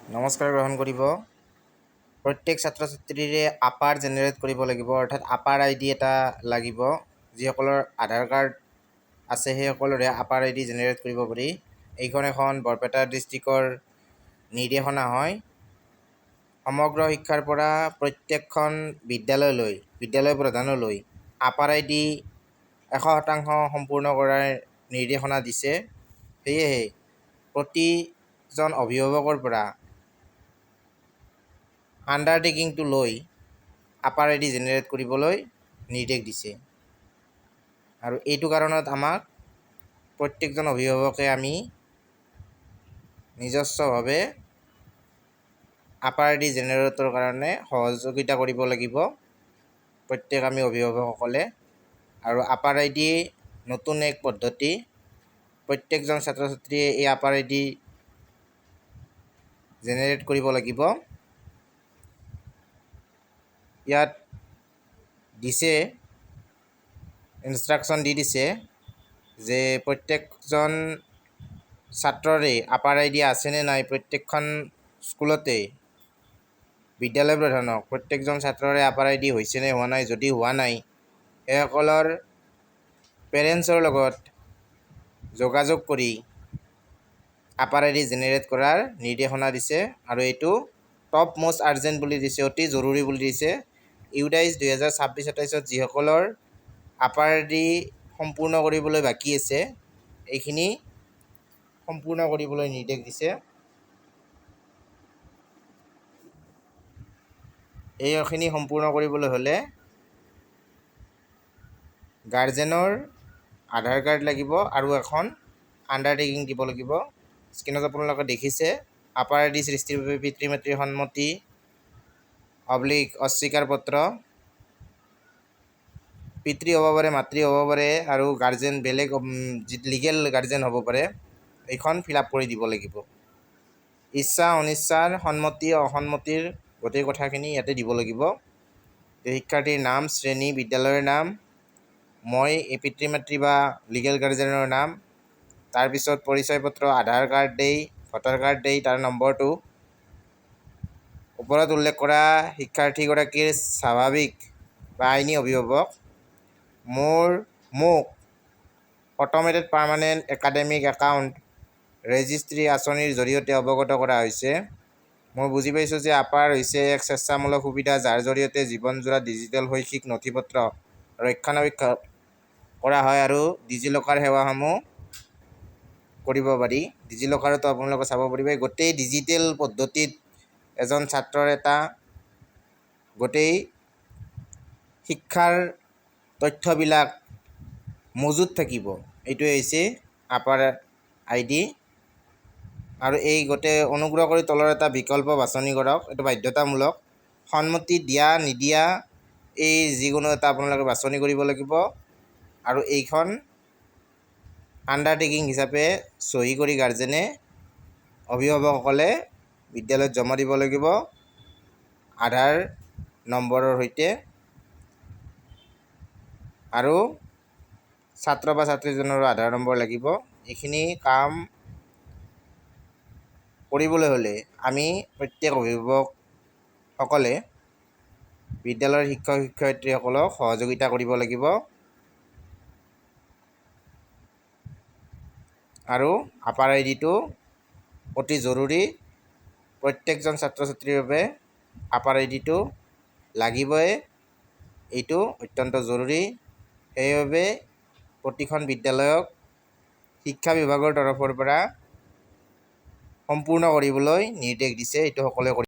নমস্কাৰ গ্ৰহণ কৰিব। প্ৰত্যেক ছাত্ৰ ছাত্ৰীৰে আপাৰ জেনেৰেট কৰিব লাগিব, অৰ্থাৎ আপাৰ আই ডি এটা লাগিব। যিসকলৰ আধাৰ কাৰ্ড আছে, সেইসকলৰে আপাৰ আই ডি জেনেৰেট কৰিব পাৰি। এইখন এখন বৰপেটা ডিষ্ট্ৰিক্টৰ নিৰ্দেশনা হয়। সমগ্ৰ শিক্ষাৰ পৰা প্ৰত্যেকখন বিদ্যালয়লৈ, বিদ্যালয় প্ৰধানলৈ আপাৰ আই ডি 100% সম্পূৰ্ণ কৰাৰ নিৰ্দেশনা দিছে। সেয়েহে প্ৰতিজন অভিভাৱকৰ পৰা আণ্ডাৰটেকিংটো লৈ আপাৰ আই ডি জেনেৰেট কৰিবলৈ নিৰ্দেশ দিছে। আৰু এইটো কাৰণত আমাক প্ৰত্যেকজন অভিভাৱকে আমি নিজস্বভাৱে আপাৰ আই ডি জেনেৰেটৰ কাৰণে সহযোগিতা কৰিব লাগিব প্ৰত্যেক আমি অভিভাৱকসকলে। আৰু আপাৰ আই ডি নতুন এক পদ্ধতি। প্ৰত্যেকজন ছাত্ৰ ছাত্ৰীয়ে এই আপাৰ আই ডি জেনেৰেট কৰিব লাগিব। ইয়াত দিছে, ইনষ্ট্ৰাকশ্যন দি দিছে যে প্ৰত্যেকজন ছাত্ৰৰে আপাৰ আই ডি আছেনে নাই। প্ৰত্যেকখন স্কুলতে বিদ্যালয় প্ৰধানক প্ৰত্যেকজন ছাত্ৰৰে আপাৰ আই ডি হৈছেনে হোৱা নাই, যদি হোৱা নাই, সেইসকলৰ পেৰেণ্টছৰ লগত যোগাযোগ কৰি আপাৰ আই ডি জেনেৰেট কৰাৰ নিৰ্দেশনা দিছে। আৰু এইটো টপ মষ্ট আৰ্জেণ্ট বুলি দিছে, অতি জৰুৰী বুলি দিছে। ইউডাইজ 2026-27ত যিসকলৰ আপাৰ আই ডি সম্পূৰ্ণ কৰিবলৈ বাকী আছে, এইখিনি সম্পূৰ্ণ কৰিবলৈ নিৰ্দেশ দিছে। এইখিনি সম্পূৰ্ণ কৰিবলৈ হ'লে গাৰ্জেনৰ আধাৰ কাৰ্ড লাগিব আৰু এখন আণ্ডাৰটেকিং দিব লাগিব। স্ক্ৰীণত আপোনালোকে দেখিছে, আপাৰ আই ডি সৃষ্টিৰ বাবে পিতৃ মাতৃৰ সন্মতি অব্লিক অস্বীকাৰ পত্ৰ। পিতৃ হ'ব পাৰে, মাতৃ হ'ব পাৰে আৰু গাৰ্জেন বেলেগ লিগেল গাৰ্জেন হ'ব পাৰে। এইখন ফিল আপ কৰি দিব লাগিব। ইচ্ছা অনিচ্ছাৰ সন্মতি অসন্মতিৰ গোটেই কথাখিনি ইয়াতে দিব লাগিব। শিক্ষাৰ্থীৰ নাম, শ্ৰেণী, বিদ্যালয়ৰ নাম, মই এই পিতৃ মাতৃ বা লিগেল গাৰ্জেনৰ নাম, তাৰপিছত পৰিচয় পত্ৰ, আধাৰ কাৰ্ড দেই, ভোটাৰ কাৰ্ড দেই, তাৰ নম্বৰটো, ওপৰত উল্লেখ কৰা শিক্ষাৰ্থীগৰাকীৰ স্বাভাৱিক বা আইনী অভিভাৱক। মোক Automated Permanent Academic Account Registry আঁচনিৰ জৰিয়তে অৱগত কৰা হৈছে। মই বুজি পাইছোঁ যে আপাৰ হৈছে এক স্বেচ্ছামূলক সুবিধা যাৰ জৰিয়তে জীৱনজোৰা ডিজিটেল শৈক্ষিক নথিপত্ৰ ৰক্ষণাবেক্ষণ কৰা হয় আৰু ডিজিলকাৰ সেৱাসমূহ কৰিব পাৰি। ডিজিলকাৰতো আপোনালোকে চাব পাৰিব। গোটেই ডিজিটেল পদ্ধতিত এজন ছাত্ৰৰ এটা গোটেই শিক্ষাৰ তথ্যবিলাক মজুত থাকিব। এইটোৱে হৈছে আপাৰ আই ডি। আৰু এই গোটেই অনুগ্ৰহ কৰি তলৰ এটা বিকল্প বাছনি কৰক। এইটো বাধ্যতামূলক। সন্মতি দিয়া, নিদিয়া, এই যিকোনো এটা আপোনালোকে বাছনি কৰিব লাগিব। আৰু এইখন আণ্ডাৰটেকিং হিচাপে চহী কৰি গাৰ্জেনে, অভিভাৱকসকলে বিদ্যালয়ত জমা দিব লাগিব আধাৰ নম্বৰৰ সৈতে আৰু ছাত্ৰ বা ছাত্ৰীজনৰো আধাৰ নম্বৰ লাগিব। এইখিনি কাম কৰিবলৈ হ'লে আমি প্ৰত্যেক অভিভাৱকসকলে বিদ্যালয়ৰ শিক্ষক শিক্ষয়িত্ৰীসকলক সহযোগিতা কৰিব লাগিব। আৰু আপাৰ আই ডিটো অতি জৰুৰী। প্ৰত্যেকজন ছাত্ৰ ছাত্ৰীৰ বাবে আপাৰ আই ডিটো লাগিবই। এইটো অত্যন্ত জৰুৰী। সেইবাবে প্ৰতিখন বিদ্যালয়ক শিক্ষা বিভাগৰ তৰফৰ পৰা সম্পূৰ্ণ কৰিবলৈ নিৰ্দেশ দিছে। এইটো সকলোৱে কৰিব।